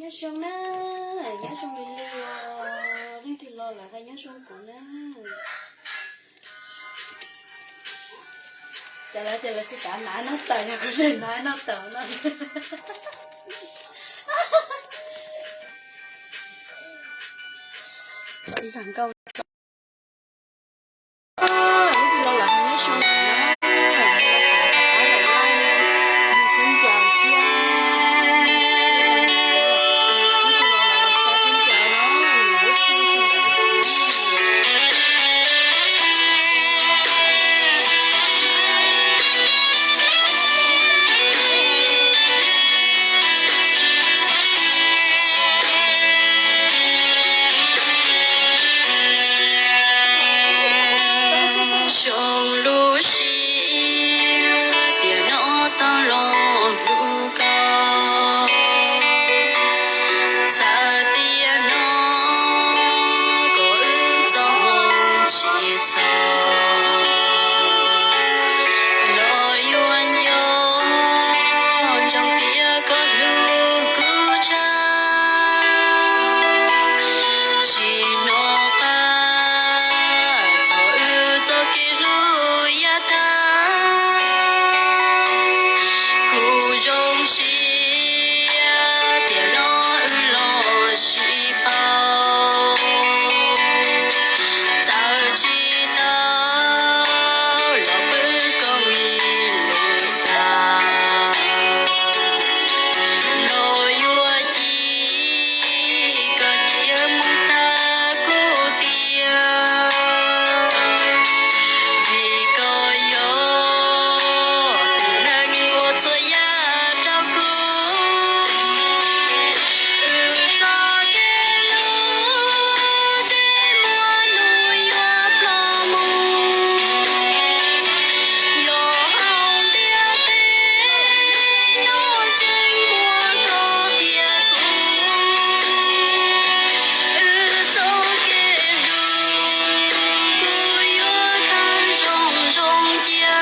Nyob zoo na, nyob zoo li li os, leej twg los lawm hais nyob zoo kuv na. Cov lawv tias lawv tsis kam hnav noj tawm, yog kuv tsis hnav noj tawm no. Zam nkauj. Leej twg los lawm hais nyob zoo na. Zoo lub siab tias nov tau los hlub koj, txawm tias no kom wb txoj hmoo tsis txaus los yuav nco ntsoov tias koj hlub kuv tshaj. Tsis hnov qab txog wb txoj kev hlub yav tag, kuv zoo siab tias no wb los sib pauv. Txawm tsis tau los pw koj mi lus txaj, los yuav ci koj cia mus tag kuv tiag, vim koj yog tus neeg ua txhua yam rau kuv. Wb txoj kev hlub ntsej muag hnub yuav ploj mus, los hauv ntiaj teb no tseem muaj koj thiab kuv. Wb txoj kev hlub kuv yuav khaws zoo zoo cia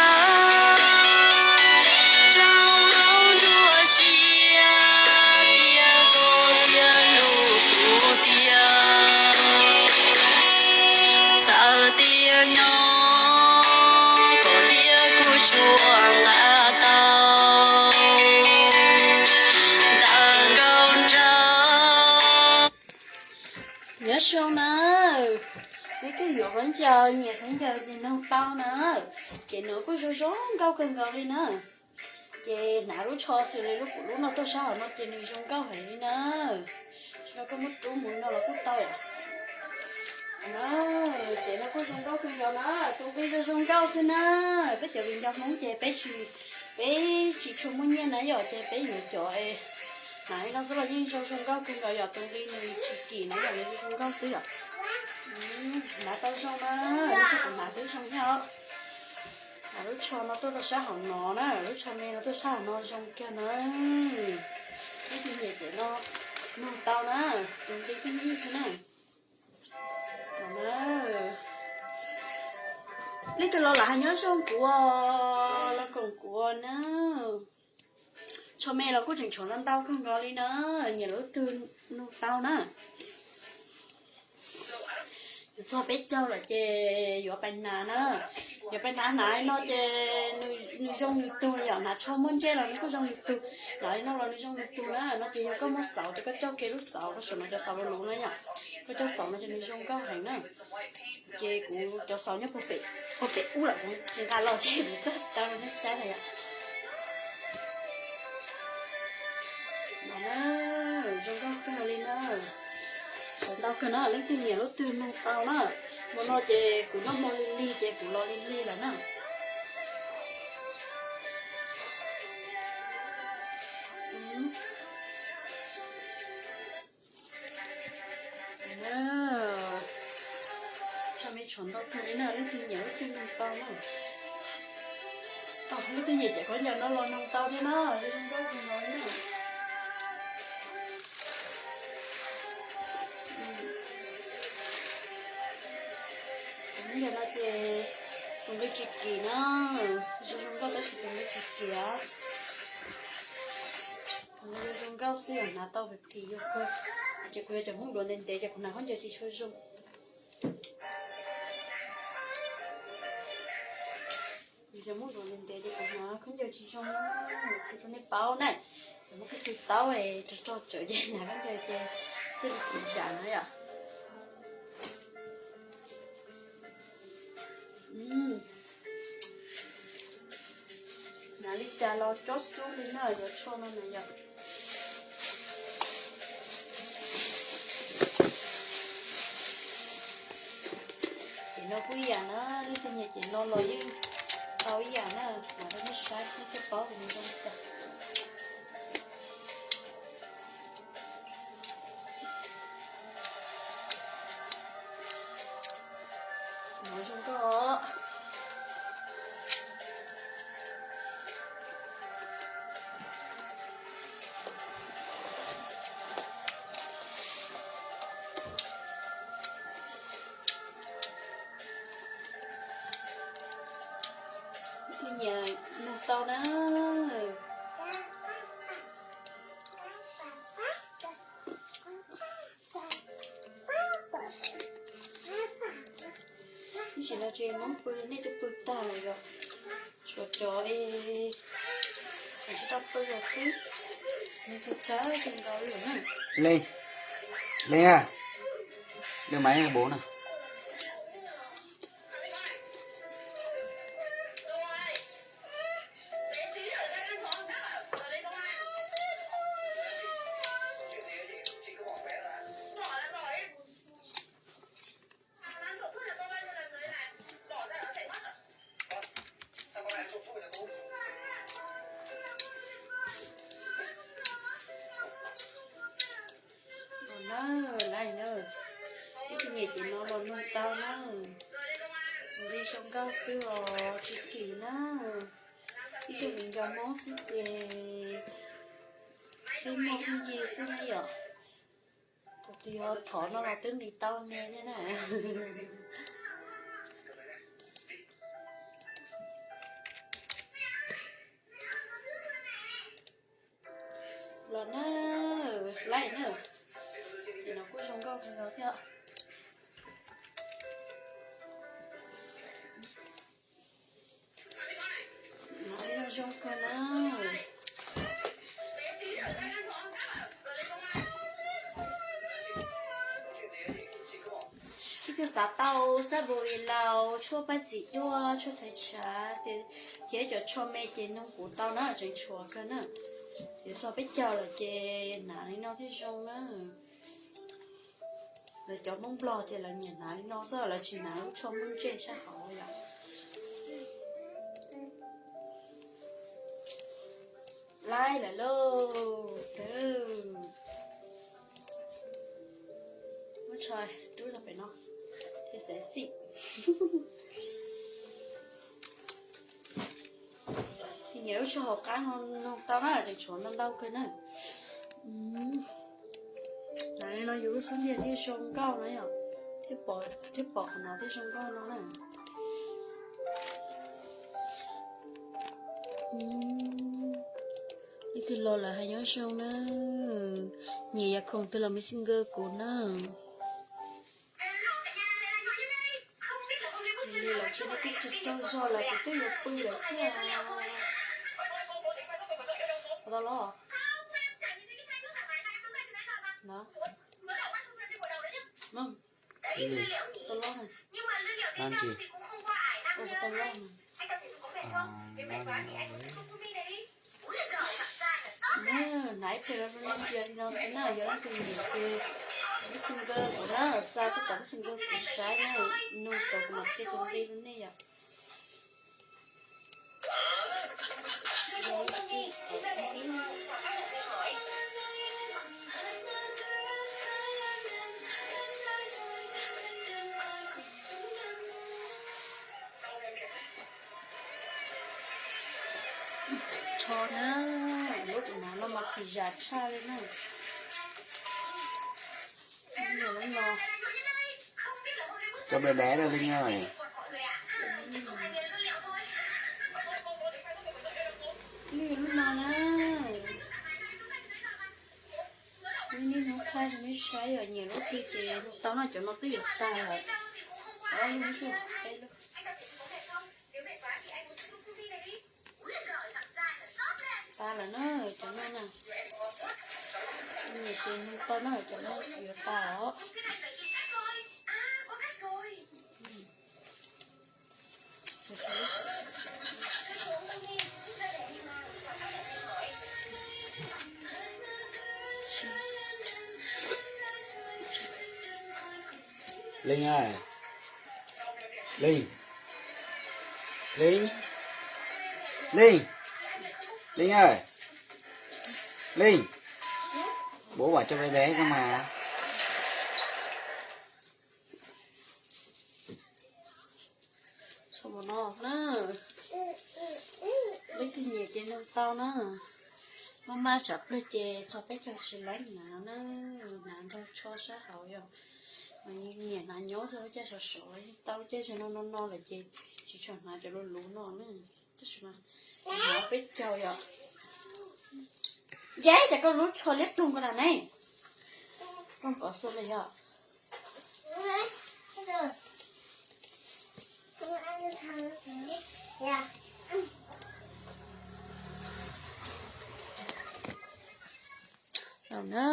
rau hauv nruab siab, tias koj thiaj hlub kuv tiag. Txawm tias nyob koj thiab kuv tsuas nqa tau ntawm nraub nrab. Nyob zoo na, leej twg yuav khaub ncaws, nyiam khaub ncaws ces nug tau na. Ces nws kuj zoo zoo nkauj kawg nkaus li na. Ces hnav lub tsho xws li lub kuv lub no tuaj sab hauv no ces nws zoo nkauj heev li na. Tsis no koj muab rub mus no los kuj tau yom. Ces no kuj zoo nkauj kawg nkaus na, tus nqi zoo zoo nkauj xwb na. Peb cov viv ncaus Hmoob ces peb tsis, peb tsis tshua muaj nyiaj na yom, ces peb yuav cov hnav li no xwb los yeej zoo zoo nkauj kawg nkaus yom, tus nqi nws tsis kim na yom, nws zoo nkauj xwb yom. Hnav tau zoo na, lub tsho kuv hnav twb zoo thiab os. Hnav lub tsho no tuaj rau sab hauv no na, lub tsho me no tuaj sab hauv no zoo kiag na. Leej twg nyiam ces no nug tau na, tus nqi pheej ib xwb na. Leej twg los lam hais nyob zoo kuv, los koom kuv na. Tsho me los kuj tseem tshuav ntau ntau kawg nkaus li na, nyiam lub twg nug tau na. Yuav txog peb caug lawm ces yuav pais hnav na. Yuav pais hnav, hnav li no ces nws zoo nws tug yom, hnav tsho muaj ntsej los nws kuj zoo nws tug, hnav li no los nws zoo nws tug na. No ces yog koj muaj xauv ces koj coj kiag lub xauv rau saum no, cov xauv luv luv na yom. Koj coj xauv no ces nws zoo nkauj heev na. Ces kuv cov xauv nyob puag pem ub lawm, kuv tsis nqa los ces kuv coj tsis tau rau nej saib na yom. Zoo nkauj kawg li na. Tshuav ntau kawg na, leej twg nyiam lub twg nug tau na. Hmo no ces kuv noj hmo lig lig ces kuv los lig lig lawm na. Tsho me tshuav ntau kawg li na, leej twg nyiam lub twg nug tau na. Leej twg nyiam ces khaub ncaws no los nug tau thiab na, zoo zoo nkauj kawg nkaus li na. Tus me ntawm no ces tus nqi tsis kim na, zoo zoo nkauj tab sis tus nqi tsis kim os. Tus nqi zoo zoo Tau xwb yog hnav tau phem phem yuav kawg. Ces kuv yog cov Hmoob duav ntev ntev ces kuv hnav khaub ncaws tsis tshua zoo. Yog cov Hmoob duav ntev ntev ces kuv hnav khaub ncaws tsis zoo. Kuv rau nej paub na, cov Hmoob kuj tsis taub es rog rog tsawv ces hnav khaub ncaws ces thiaj li kim zam na yom. Hnav li cas los tsob xub li na, yuav tsho no na yom. Ces no kuj ib yam na, leej twg nyiam ces no los yeej tau ib yam na, hnav rau nej saib thiaj paub tias nws zoo li cas. Hnav zoo nkauj os. Leej twg nyiam nug tau na. Ib sim no ces Hmoob pw nej twb pw tag lawm yom. Tshuav cov es tsis tau pw los xwb. Nws tshav tshav kawg nkaus li na. Leej, Leej a, lwm maiv bov na. Os na, lawm na, ib tug nyiam ces no los nug tau na. Nqi zoo nkauj xwb os, tsis kim na. Ib tug viv ncaus Hmoob xwb ces twb muaj phooj ywg xwb na yom. Tus twg yog thov no los twb nqis tau me thiab na. Los na, laib na. Ces no kuj zoo nkauj kawg nkaus thiab. No zoo kawg na. Ib tug xav tau xab npum li laus, tshuaj paj txim duaj, tshuaj thaiv tshav, thiab cov tsho me ces nug kuv tau na, tseem tshuav kawg na. Yuav txog peb caug lawm ces hnav li no thiaj zoo na. Lawv cov Hmoob Nplog ces lawv nyiam hnav li no xwb, lawv tsis hnav lub tsho muaj ntsej sab hauv yom. Laib lawm lauj. Muab tso rub rau pem no thiaj xav xij. Tus nyiam lub tsho hauv qab no nug tau na, tseem tshuav ntau ntau kawg na. Hnav li no yus lub xub ntiag thiaj zoo nkauj no yom, thiaj pom qhov no thiaj zoo nkauj no na. Ib tug los lawm hais nyob zoo na. Nyiam yam khoom twg los Messenger kuv na. Nws los tsis tau tsaug zog lawm, kuv twb yuav pw lawm thiab. Tau los? Tau los na. Ua tau los na. Hnav ib pliag rau nej ntsia li no xwb na, yog leej twg nyiam ces Messenger kuv na, xa tuaj tom Messenger kuv saib na, nug tau kuv mam qhia tus nqi rau nej yom. Tsho na, lub tus hnav no mas phim zam tshaj li na. Lub no, txog dab dab li no. Lub no na. Neb saib yog nyiam lub twg ces nug tau no, cov no twb yuav tag lawm. Ob lub, peb lub. Tag lawm na, cov no na. Nyiam ces nug tau na, cov no yuav tag os. Leej a, Leej, Leej, Leej, Leej a, Leej, bố bảo cho bé bé con mà. Txog mus no na, leej twg nyiam ces nug tau na. Maj maj tsam pliag ces txog peb caug tsis laib hnav na, hnav nrog tsho sab hauv yog. Mas yeej nyiam hnav nyob txog lub caij sov sov, yeej tau lub caij no no no lawm ces tsis tshua hnav cov luv luv no na. Tab sis mas hnav peb caug yom. Yam cas koj lub tsho liab ploog ko na ne? Koj pov xu li yog. Tau na,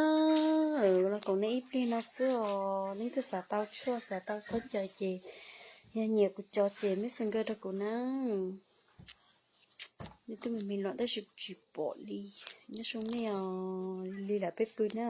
los koom nej ib pliag no xwb os. Leej twg xav tau tshuaj xav tau khaub ncaws ces yog nyiam kuv cov ces messenger rau kuv na. Nej twb me me los tab sis kuv tsis pom li. Nyob zoo nej os, lig lam peb pw na.